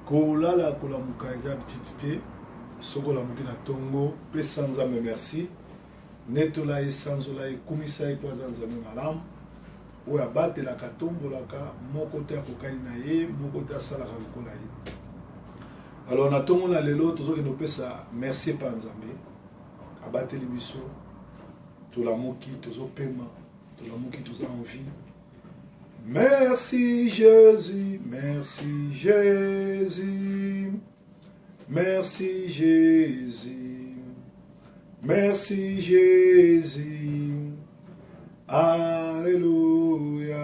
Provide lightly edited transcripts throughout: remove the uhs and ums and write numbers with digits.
Kolala kolamuka eza habitude te. Soki olamuki na tongo, pesa Nzambe merci. Netola ye, sanzola ye, kumisa ye mpo aza Nzambe malamu oyo abatelaka, atombolaka, moko te akokani na ye, moko te asalaka lokola ye. Alors na tongo na lelo tozokende kopesa merci epa Nzambe abateli biso, tolamuki, tozopema, tolamuki, toza en vie. Merci Jésus, merci Jésus, merci Jésus, merci Jésus, Alléluia.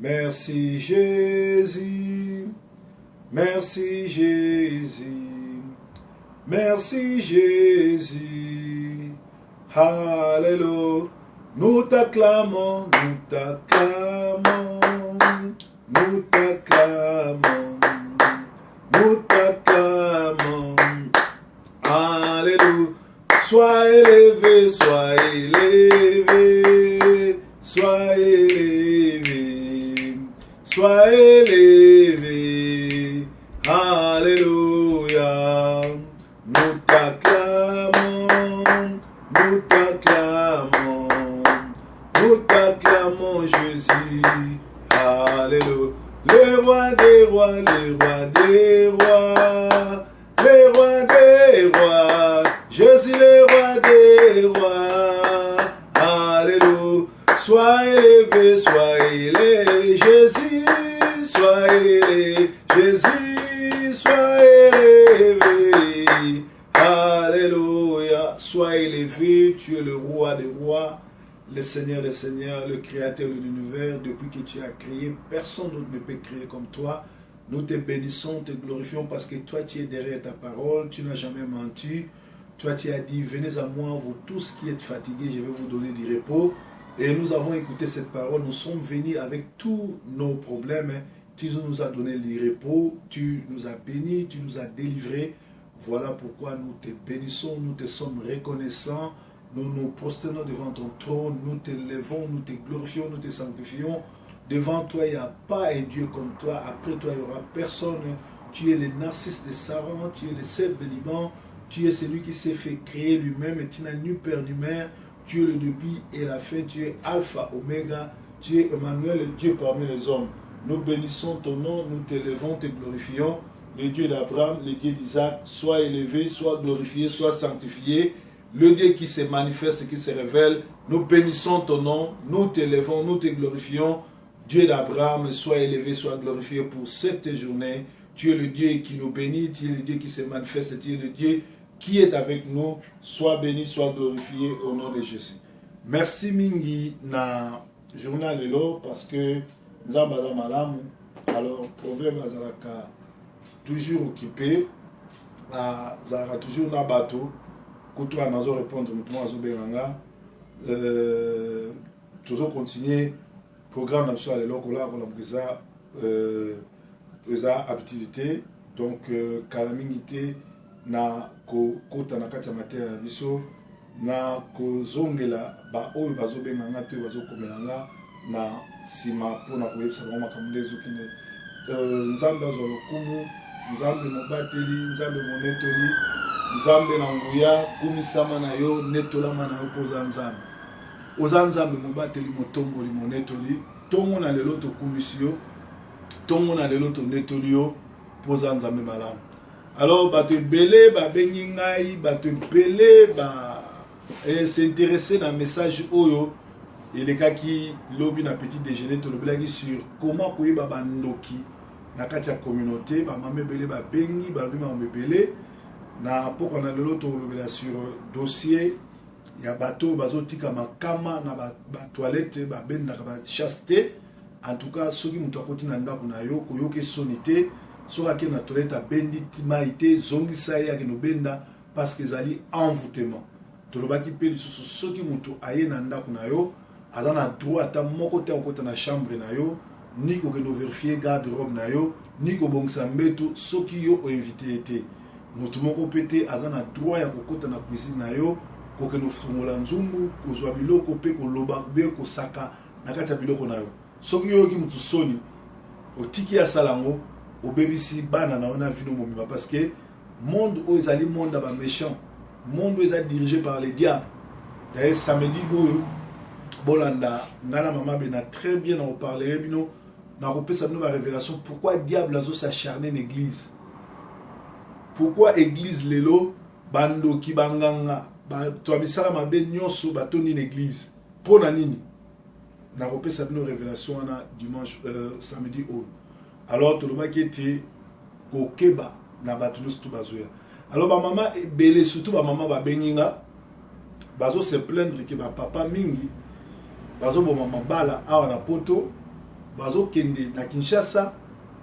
Merci Jésus, merci Jésus, merci Jésus, Alléluia. Nous t'acclamons, nous t'acclamons, nous t'acclamons, nous t'acclamons. Alléluia. Sois élevé, sois élevé, sois élevé, sois élevé. Alléluia. Nous t'acclamons, nous t'acclamons, nous t'acclamons Jésus. Alléluia. Le roi des rois, le roi des rois, le roi des rois, Jésus le roi des rois. Alléluia. Sois élevé, sois élevé, Jésus, sois élevé, Jésus, sois élevé. Alléluia. Sois élevé, tu es le roi des rois, le Seigneur des seigneurs, le créateur de l'univers. Depuis que tu as créé, personne d'autre ne peut créer comme toi. Nous te bénissons, te glorifions parce que toi tu es derrière ta parole, tu n'as jamais menti. Toi tu as dit, venez à moi, vous tous qui êtes fatigués, je vais vous donner du repos. Et nous avons écouté cette parole, nous sommes venus avec tous nos problèmes. Tu nous as donné du repos, tu nous as bénis, tu nous as délivrés. Voilà pourquoi nous te bénissons, nous te sommes reconnaissants. Nous nous prosternons devant ton trône, nous te levons, nous te glorifions, nous te sanctifions. Devant toi, il n'y a pas un Dieu comme toi. Après toi, il n'y aura personne. Tu es le narcisse de Saron, tu es le cèdre de Liban, tu es celui qui s'est fait créer lui-même et tu n'as ni père ni mère. Tu es le début et la fin, tu es Alpha, Oméga, tu es Emmanuel, Dieu parmi les hommes. Nous bénissons ton nom, nous t'élevons, te glorifions. Le Dieu d'Abraham, le Dieu d'Isaac, soit élevé, soit glorifié, soit sanctifié. Le Dieu qui se manifeste, qui se révèle, nous bénissons ton nom, nous t'élevons, nous te glorifions. Dieu d'Abraham, soit élevé, soit glorifié pour cette journée. Tu es le Dieu qui nous bénit, tu es le Dieu qui se manifeste, tu es le Dieu qui est avec nous. Sois béni, sois glorifié au nom de Jésus. Merci mingi na journal lelo parce que Nzambe aza malamu. Alors proverbe azalaka toujours occupé, azalaka toujours na bato. Kutu nazo répondre moto moko azobenga nga. Tozo continuer programme na biso ya lelo kolala kolamuka eza eza habitude te. Donc kala mingi te na kokota na kati ya mateya na biso na kozongela baoyo bazobenga nga to bazokomela nga na nsima mpona koyebisa bango makambo nde ezokende. Nzambe azwa lokumu, Nzambe mobateli, Nzambe monetoli, Nzambe na nguya, kumisama na yo, netolama na yo mpo oza Nzambe. Oza Nzambe mobateli, motomboli, monetoli. Ntongo na lelo tokumisi yo, ntongo na lelo tonetoli yo mpo oza Nzambe malamu. Alors bato ebele babengi ngai, bato ebele ba s'intéresser na message oyo elekaki lobi na petit déjeuner. Tolobelaki sur comment koyeba bandoki na kati ya communauté. Bamama ebele babengi, balobi makambo ebele. Na pokwa na lelo tolobela sur dossier ya bato oyo bazotika makama na batoilette, babendaka bachasse te. En tout cas, soki moto akoti na ndako na yo, koyoka esoni te. Soki akei na toilette, abendi mai te, zongisa ye akende obenda parce que ezali envoûtement. Tolobaki mpe lisusu, soki moto aye na ndako na yo, aza na droit ata moko te akokota na chambre na yo, ni kokende ovérifier garde robe na yo, ni kobongisa mbeto soki yo oinvite ye te. Moto moko mpe te aza na droit ya kokota na cuisine na yo, kokende kofungola nzungu, kozwa biloko mpe koloba be kosaka na kati ya biloko na yo. Soki yo oyoki motu soni, otiki asala yango, Obebisi bana na yo na vino mobimba, parce que monde oyo ezali monde ya baméchant, monde oyo eza dirigé par le diable. D'ailleurs, samedi oyo, bolanda ngai na mama Bena très bien, na koparlere bino, na kopesa bino barévélation, pourquoi diable azos'acharner na église, pourquoi église lelo bandoki, banganga, bato ya misala mabe nyonso batondi na église, mpo na nini. Nakopesa bino révélation wana dimanche, samedi oyo. Alors, tolobaki ete kokeba na bato nyonso tu bazoya. Alors, bamama ebele, surtout bamama, babengi nga, bazose plaindre ke bapapa mingi bazoboma mabala awa na Poto. Bazokende na Kinshasa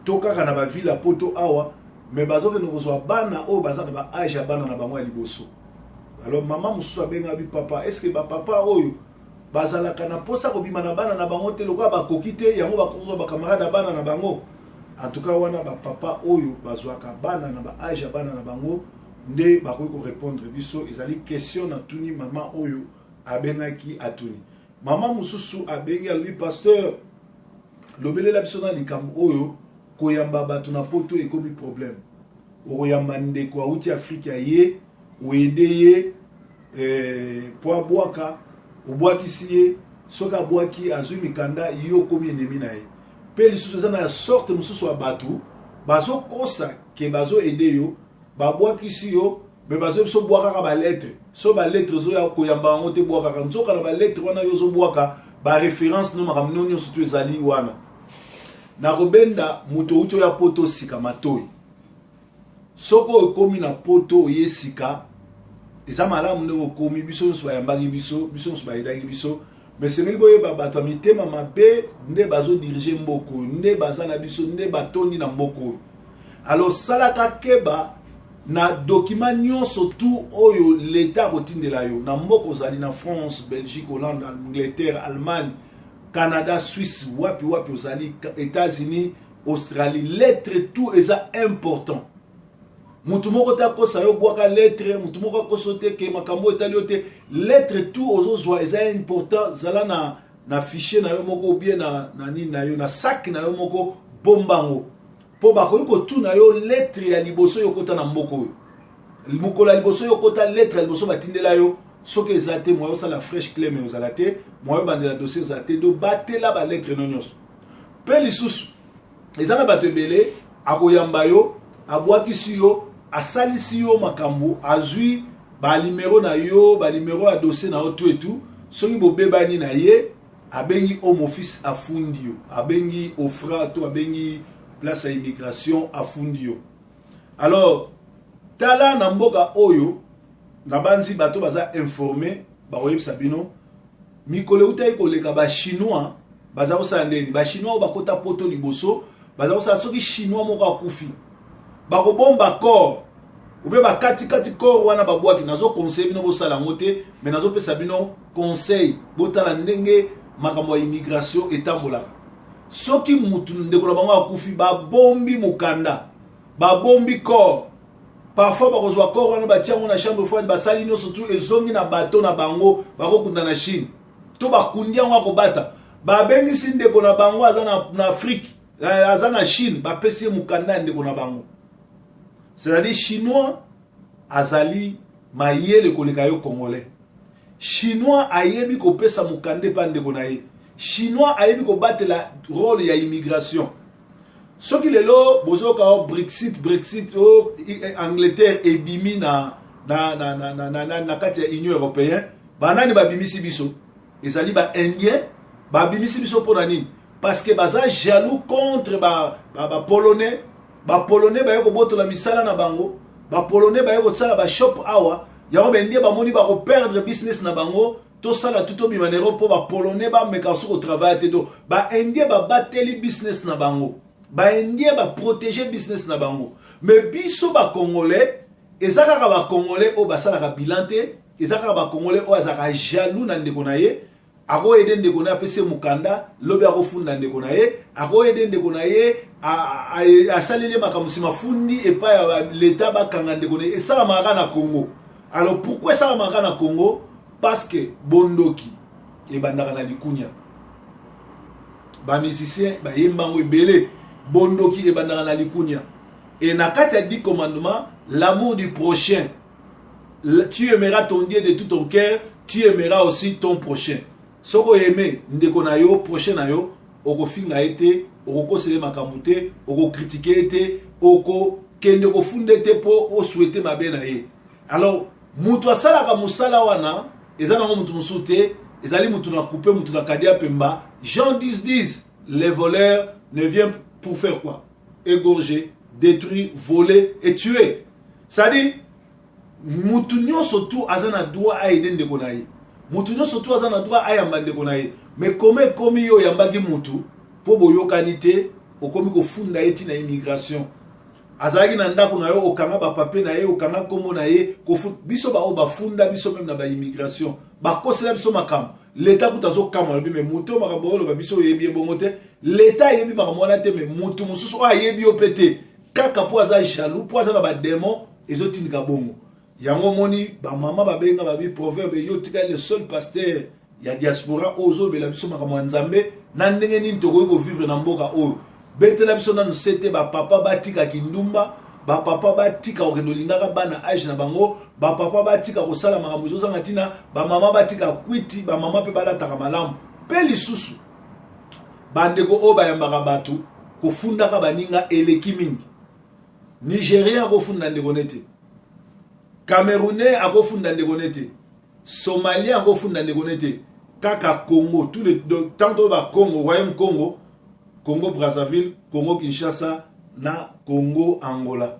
to kaka na bavile ya Poto awa, mais bazokende kozwa bana oyo baza na baage ya bana na bango ya liboso. Alors, mama mosusu abenga bi: "Papa, est ce que bapapa oyo bazalaka na mposa kobima na bana na bango te? Lokola bakoki te, yango bakozwa bacamarade ya bana na bango." En tout cas, wana bapapa oyo bazwaka bana na baage ya bana na bango nde bakoki korépondre biso. Ezali question natuni mama oyo abengaki, atuni. Mama mosusu abengi, alobi: "Pasteur, lobelela biso na likambo oyo. Koyamba bato na Poto ekomi problème. Okoyamba ndeko awuti Afrike ya ye, oaider ye po abwaka, obwakisi ye. Soki abwaki, azwi mikanda, yo okomi ennemi na ye. Mpe lisusu, eza na sorte mosusu ya bato bazokosa ke bazoaider yo, babwakisi yo, me bazoyebi so bwakaka balettre. So balettre ezoya, koyamba yango te, bwakaka. Nzoka na balettre wana yo ozobwaka, baréférence no, makambo no nyonso to ezali wana." Nakobenda moto outi oya Poto sika matoi. Soki okomi na Poto, oye sika, eza malamu ndenge okomi. Biso nyonso bayambaki biso, biso nyonso baaidaki biso, mais esengeli boyeba, bato ya mitema mabe nde bazodiriger mboka oyo, nde baza na biso, nde batondi na mboka oyo. Alors, salaka keba na document nyonso tu oyo leta akotindela yo na mboka ozali, na France, Belgique, Hollande, Angleterre, Allemagne, Canada, Suisse, wapi wapi ozali, États-Unis, Australie. Lettre tout eza important. Mutu moko te akosa yo bwaka lettre, mutu moko akosa te ke makambo etali yo te. Lettre tout ozozwa eza important. Zala na fichier na yo moko, obie na nini na yo, na sac na yo moko, bombango, mpo bakoki kotuna yo lettre ya liboso yo okota na mboka oyo, mokolo ya liboso yo okota, lettre ya liboso batindela yo. Soki eza te, moyo osala fresh claim ozala te, moyo obandela dossier ozala te. Do batela balettre no nyonso. Mpe lisusu, eza na bato ebele, akoyamba yo, abwakisi yo, asalisi yo makambo, azwi banuméro na yo, banuméro ya dossier na yo, tu etu. Soki bobebani na ye, abengi Home Office, afundi yo, abengi OFPRA to abengi place ya immigration, afundi yo. Alors, tala, na mboka oyo, nabanzi bato baza informé bakoyebisa bino, mikolo eutaki koleka, bachinois baza kosala ndeni. Bachinois oyo bakota Poto liboso baza kosala, soki Chinois moko akufi, bakobomba corps obe bakatikati corps wana, babwaki. Nazoconseiller bino bosala yango te, mais nazopesa bino conseil: botala ndenge makambo ya immigration etambolaka. Soki mutu, ndeko na bango akufi, babombi mokanda, babombi corps. Parfois bakozwa corps wana, batia yango na chambre froide, basali nyonso tu, ezongi na bato na bango, bakokunda na Chine to bakundi yango akobata. Babengisi ndeko na bango aza na Afrique, aza na Chine, bapesi ye mokanda ya ndeko na bango. C'est-à-dire, Chinois azali mayele koleka yo Congolais. Chinois ayebi kopesa mokanda epa ndeko na ye. Chinois ayebi kobatela rôle ya immigration. Soki lelo bozoyoka o Brexit, Brexit, o Angleterre ebimi na kati ya Union européenne, banani babimisi biso? Ezali baindien babimisi biso. Mpo na nini? Parce que baza jaloux contre bapolonais. Ba bapolonais baye kobotola misala na bango, bapolonais baye kosala bashop awa. Yango baindien bamoni bakoperdre business na bango. Tosala tu tobima na Europe mpo bapolonais bameka so kotravailler te. Do baindien babateli business na bango, baindien baprotéger business na bango. Mais biso bacongolais, eza kaka bacongolais oyo basalaka bilan te, eza kaka bacongolais oyo azalaka jaloux na ndeko na ye. Akoaider ndeko na ye, apesi ye mokanda, lobi akofunda ndeko na ye. Akoaider ndeko na ye, asaleli ye makambo, nsima afundi epai ya leta, bakanga ndeko na ye. Esalamaka kaka na Congo. Alors, pourquoi esalamaka na Congo? Parce que bondoki ebandaka na likunya. Bamusicien bayembango ebele. Bondoki ebandaka na likunia. Et na kati ya 10 commandements, l'amour du prochain. Tu aimeras ton Dieu de tout ton cœur, tu aimeras aussi ton prochain. Soki oaime ndeko na yo, prochain na yo, okofinga ye te, okokosela ye makambo te, okokritike ye te, okokende kofunda ye te mpo osouhaite mabe na ye. Alors mutu asalaka mosala wana eza nango mutu mosusu te, ezali mutu na coupe, mutu na kadia pemba. Jean 10 10, les voleurs ne viennent pour faire quoi? Égorger, détruire, voler et tuer. C'est-à-dire mutu nyonso tu aza na droit aide ndeko na ye, mutu nyonso tu aza na droit ayamba ndeko na ye. Mais koma ekomi yo oyambaki mutu mpo boyokani te, okomi kofunda ye ntina immigration. Azalaki na ndako na yo, okanga bapapier na ye, okanga nkombo na ye. Biso baoyo bafunda biso même na baimmigration, bakosela biso makambo. Leta kuta azokamwa, alobi: "Me motu oyo, makambo oyo oloba, biso oyebi ye bongo te." Leta ayebi makambo wana te, me motu mosusu oyo ayebi yo mpe te, kaka mpo aza jaloux, mpo aza na badémon, ezotindika bongo. Yango omoni bamama babenga babi proverbe: "Yo otikali le seul pasteur ya diaspora oyo ozolobela biso makambo ya Nzambe na ndenge nini tokoki kovivre na mboka oyo. Betela biso nanu se te. Bapapa batika kindumba, bapapa batika kokende olingaka bana age na bango, bapapa batika kosala makambo ezozanga ntina, bamama batika kwiti, bamama mpe balataka malamu." Mpe lisusu, bandeko oyo bayambaka bato, kofundaka baninga eleki mingi. Nigérien akofunda ndeko ne te, Camerounais akofunda ndeko ne te, Somalien akofunda ndeko ne te, kaka Congo. Tous les tant oyo bacongo, royaume Congo, Congo Brazzaville, Congo Kinshasa na Congo Angola.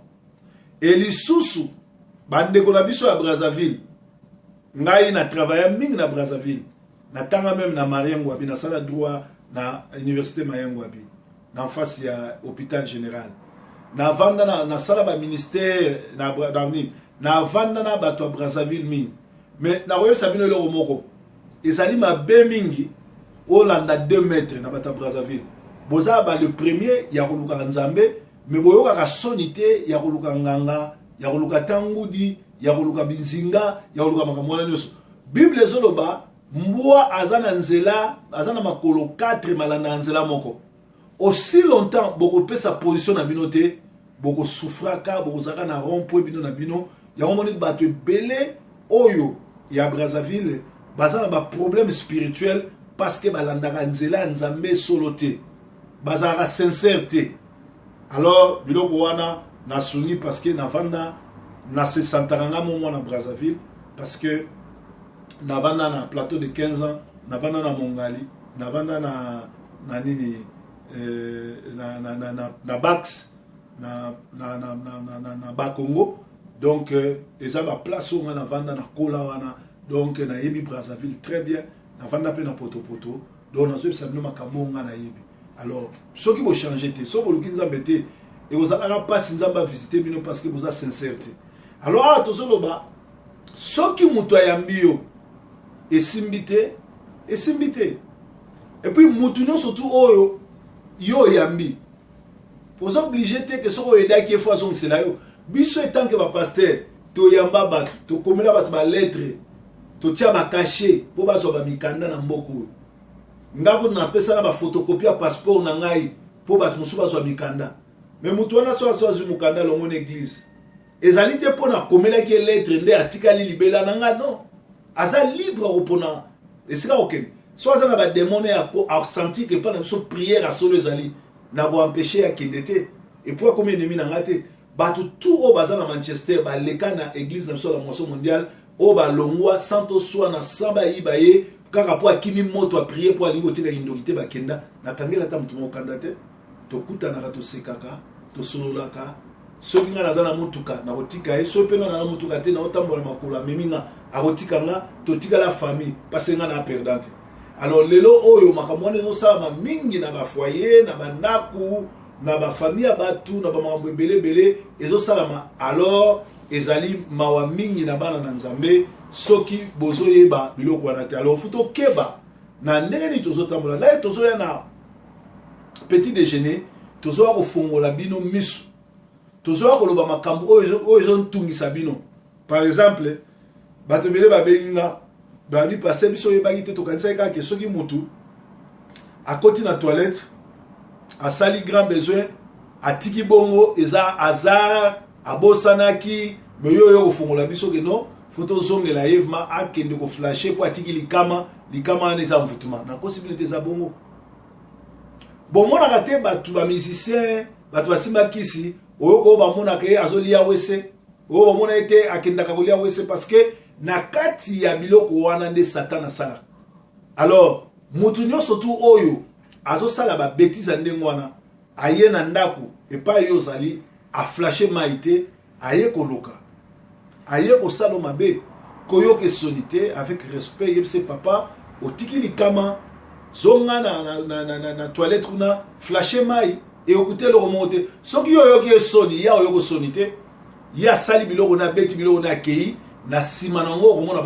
E lisusu, bandeko na biso ya Brazzaville, ngai na travailla mingi na Brazzaville, natanga même na Marien Ngouabi, nasala droit na université Marien Ngouabi, na face ya hôpital général. Navanda na, nasala baministère na, na nini, navanda na bato ya Brazzaville mingi. Mais nakoyebisa bino eloko moko ezali mabe mingi: olanda 2 mètres na bato ya Brazzaville. Boza ba le premier ya kolukaka Nzambe, me boyokaka soni te ya koluka nganga, ya koluka tangudi, ya koluka binzinga, ya koluka makambo wana nyonso. Bible ezoloba mbwa aza na nzela, aza na makolo 4, malanda na nzela moko. Aussi longtemps bokopesa position na bino te, bokosufraka, bokozalaka na rond point bino na bino. Yango moni bato ebele oyo ya Brazzaville baza na baproblème spirituel, parce que balandaka nzela ya Nzambe solo te, bazalaka sincère te. Alors biloko wana nasungi, parce que navanda, nasesantaka nga mo mwana Brazzaville, parce que navanda na Plateau de 15 ans, navanda na Mongali, navanda na nini, na Bax, na Bakongo. Donc eza baplace oyo nga navanda, na kola wana. Donc nayebi Brazzaville très bien, navanda mpe na Potopoto. Donc nazoyebisa bino makambo oyo nga nayebi. Alors soki bochange te, soki boluki Nzambe te, ekozalaka mpasi Nzambe avisite bino, parce que boza sincère te. Alors awa tozoloba, soki moto ayambi yo, esimbi te, esimbi te. Et puis motu nyonso tu oyo yo oyambi, oza obligé te ke soki oyedaki ye, fo azongisela yo. Biso etanke bapasteur, toyamba bato, tokomela bato balettre, totia bacachet mpo bazwa bamikanda na mboka oyo. Nga kutu napesa na baphotocopie ya passeport na ngai mpo bato mosusu bazwa mikanda. Me motu wana so aso azwi mokanda, alongo na église, ezali te mpo nakomelaki ye lettre nde atikali libela na nga. Non, aza libre kopona esika kokende. So aza na badémon, asentir ke mpa na biso prière asolo ezali, na koempêche akende te. Et puis akomi ennemi na nga te. Bato tu oyo baza na Manchester baleka na église na biso la Moisson Mondiale, oyo balongwa sans toswana, sans bayiba ye, kaka mpo akimi moto aprier, mpo alingi kotika kindoki te. Bakenda, nakangela ata moto moko kanda te. Tokutanaka, tosekaka, tosololaka. Soki ngai naza na motuka, nakotika ye. Soki mpe ngai naza motuka te, naotambola makolo, amemi nga, akotika nga, totikala famille, parce nga na perdant te. Alors lelo oyo makambo wana ezosalama mingi na bafoyer, na bandako, na bafamille ya bato, na bamakambo ebele ebele ezosalama. Alors ezali mawa mingi na bana na Nzambe soki bozoyeba biloko wana te. Alors faut tokeba na ndenge nini tozotambola. Naye tozoya na petit déjeuner, tozoya kofongola bino miso, tozoya koloba makambo oyo ezotungisa bino. Par exemple, bato ebele babengi nga, babi: "Pasteur, biso oyebaki te, tokanisaki kaka ke soki motu akoti na toilette, Asali grand besoin, atiki bongo, eza hasard, abosanaki. Me yo oyo kofongola biso ke non, fo tozongela ye vraiment, akende koflashe mpo atiki likama. Likama wana eza mvutuma. Nakosi bino te, eza bongo. Bomonaka te bato bamusicien, bato basimba kisi, oyo oyo bamonaka ye azolia wese, oyo bamona ye te akendaka kolia wese, parce que na kati ya biloko wana nde Satan asalaka. Alors mutu nyonso tu oyo azosala babêtises ya ndenge wana, aye na ndako epai yo ozali, aflashe mai te, aye koluka, aye kosala mabe, koyoka esoni te. Avec respect, yebise: "Papa, otiki likama, zonga na toilette kuna, flashe mai, ekokuta eloko moko te." Soki yo oyoki esoni, ya oyoki osoni te, ye asali biloko na, abeti biloko na, akei na nsima nango, okomona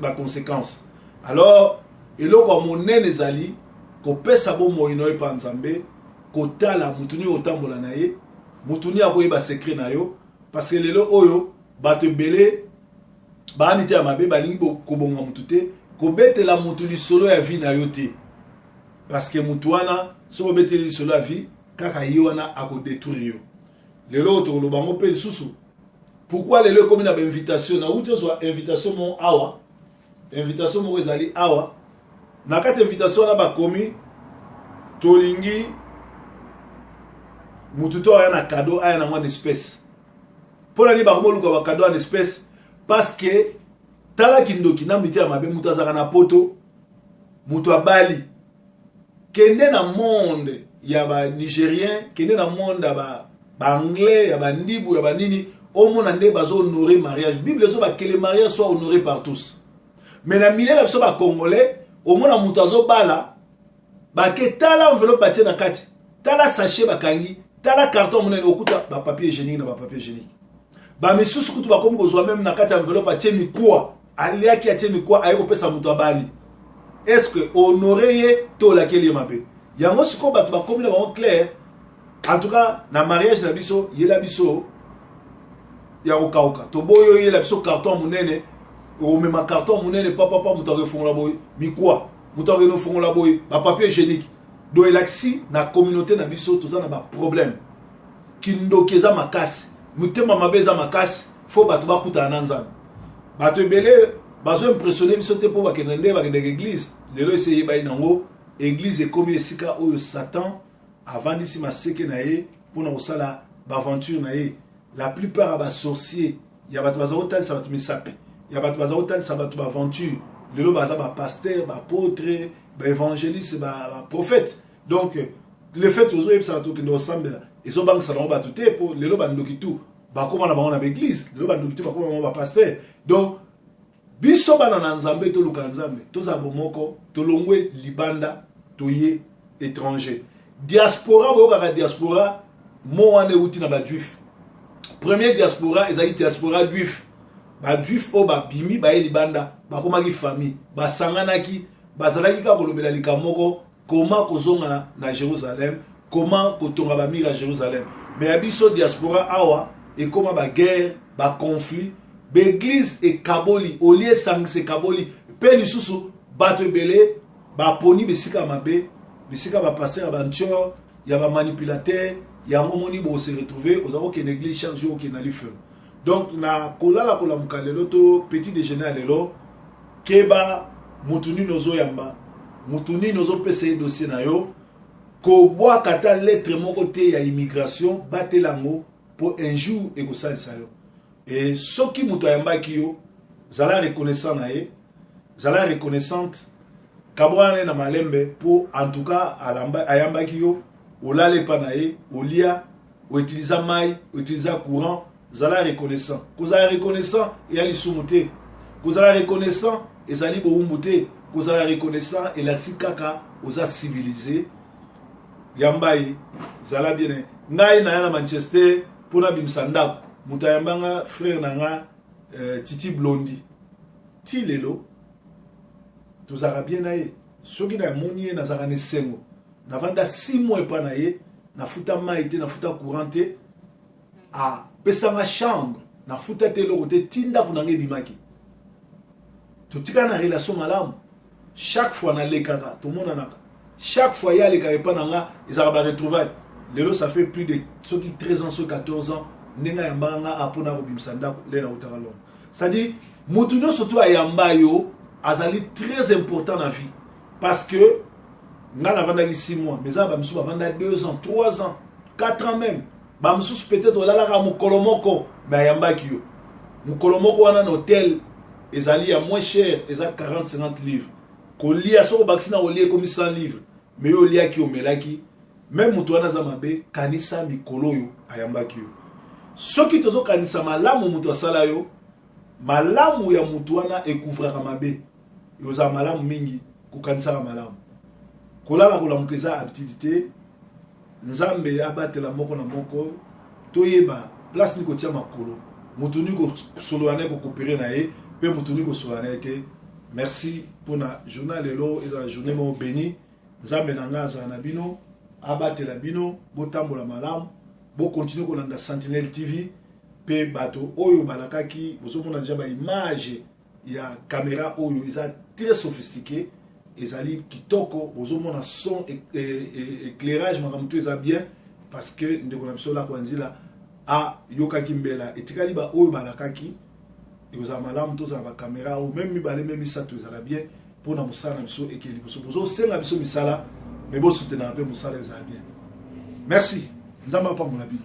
baconséquence. Alors eloko ya monene ezali kopesa bomoi na yo epa Nzambe, kotala mutu nini otambola na ye, mutu nini akoyeba secret na yo, parce que lelo oyo bato ebele baami te ya mabe, balingi kobonga mutu te, kobetela mutu lisolo ya vie na yo te, parce que mutu wana, soki obeteli lisolo ya vie, kaka ye wana akodétruire yo. Lelo oyo tokoloba yango mpe lisusu. Pourquoi lelo ekomi na bainvitation? Nauti ozwa invitation moko awa, invitation moko ezali awa. Na kati ya invitation wana bakomi: tolingi mutu to aya na cadeau, aya nango en espèce. Mpo na nini bakomoluka bacadeau en espèce? Parce que tala kindoki na mite ya mabe. Mutu azalaka na Poto, mutu abali, kende na monde ya banigérien, kende na monde ya baanglais, ya bandibu, ya banini, omona nde bazohonore mariage. Bible ezoloba que le mariage soit honoré par tous. Mais na milieu na biso bacongolais, omona moto azobala, bake, tala enveloppe batie na kati, tala sachet bakangi, tala carton monene, okuta bapapier hygiénique na bapapier hygiénique. Bamisusu kutu bakomi kozwa même na kati ya enveloppe, atie mikwa, aliaki, atie mikwa, aye kopesa moto abali. Est ce que honore ye to olakeli ye mabe? Yango sikoyo bato bakomi na bango clair. En tout cas, na mariage na biso, yela biso ya kokauka, toboyi oyela biso carton monene. Omema carton monene papapa, moto akofungola boye mikwa, moto akende ofungola boye bapapier hygiénique. Donc elakisi na communauté na biso toza na baproblème. Kindoki eza makasi, motema mabe eza makasi. Fo bato bakutana na Nzambe. Bato ebele bazoimpressionne biso te mpo bakende nde bakendaka église. Lelo esi eyebani nango, église ekomi esika oyo Satan avandisi maseke na ye mpona kosala baaventure na ye. La plupart ya basorcier, ya bato baza kotalisa bato misapi, ya bato baza kotalisa bato baaventure, lelo baza bapaster, baapôtre, baévangéliste, baprophète. Donc le fait ozoyebisa bato okende kosambela, ezobangisa bango bato te, mpo lelo bandoki tu bakóma na bango na baeglise, lelo bandoki tu bakóma na bango bapaster. Donc biso bana na Nzambe, toluka Nzambe, tozala bomoko, tolongwe libanda, toye étranger, diaspora. Boyokaka diaspora, mo wana euti na bajuif. Premier diaspora ezalaki diaspora juif. Bajuif oyo babimi, baye libanda, bakomaki famille, basanganaki, bazalaki kaka kolobela likambo moko: koma kozonga na Jérusalem, koma kotonga bamurs ya Jérusalem. Mais ya biso diaspora awa ekóma baguerre, baconflit, baeglise ekaboli, olie esangisa ekaboli. Mpe lisusu bato ebele baponi bisika ya mabe, bisika bapaster ya bantior, ya bamanipulateur. Yango moni bose retrouve, oza kokende église chaque jour, okende na lifelo. Donc na kolala, kolamuka lelo to petit déjeuner ya lelo, keba mutu nini ozoyamba, mutu nini ozopesa ye dossier na yo. Kobwaka ata lettre moko te ya immigration, batela yango mpo un jour ekosalisa yo. E soki moto ayambaki yo, zala reconnaissant na ye, zala reconnaissante, kabwana ye na malembe, mpo en tout cas ayambaki yo, olala epa na ye, olia, outiliza mai, outiliza courant. Zala reconnaissant. Kozala reconnaissant eya lisumu te, kozala reconnaissant ezali bowumbu te. Kozala reconnaissant elakisi kaka oza civilisé. Yamba ye, zala bien. Ngai naya na Manchester mpo nabimisa ndako, moto ayambanga, frère na nga Titi Blondi. Ti lelo tozalaka bien na ye. Soki namoni ye, nazalaka na esengo. Navanda 6 mois epa na ye, nafuta mai te, nafuta courant te, apesanga chambre, nafuta te eloko te, ti ndako na ngai ebimaki. Totikala na relation malamu. Chaque fois nalekaka, tomonanaka. Chaque fois ye alekaka epa na nga, ezalaka baretrouvaille. Lelo ça fait plus de soki 13 ans, soki 14 ans ndenge ayambaka nga a mpona kobimisa ndako le nautaka Londres. C'est-à-dire motu nyonso to ayamba yo azali très important na vie, parce que nga navandaki 6 mois, mais eza na bamisusu bavanda 2 ans, 3 ans, 4 ans même. Bamosusu peut-être olalaka mokolo moko, mais ayambaki yo mokolo moko wana na hotel ezali ya moins cher, eza 40, 50 livres. Kolia, soki obakisi na kolia, ekomi 100 livres, mais yo oliaki, omelaki. Même moto wana aza mabe, kanisa mikolo oyo ayambaki yo. Soki tozokanisa malamu moto asala yo, malamu ya motu wana ecouvraka mabe. Ekozala malamu mingi kokanisaka malamu. Kolala kolamuka eza habitude te. Nzambe abatela moko na moko. Toyeba place nini kotia makolo, motu nini kosolola na ye, kocoopérer na ye, mpe motu nini kosolola na ye te. Merci mpona journal. Lelo ezala journée moko béni. Nzambe na ngai azala na bino, abatela bino, botambola malamu, bocontinuer kolanda Sentinelle TV. Mpe bato oyo balakaki, bozomona deja baimage ya caméra oyo eza très sophistiqué, ezali kitoko. Bozomona son, éclairage, makambo to eza bien, parce que ndeko na biso Lako Nzila ayokaki mbela. Etikali baoyo balakaki, ekozala malamu tozala bacaméra oyo même mibale, même misato, ezala bien mpona mosala na biso ekei liboso. Bozosenga biso misala, mais bosoutenaka mpe mosala, ezala bien. Merci, Nzambe apambola bino.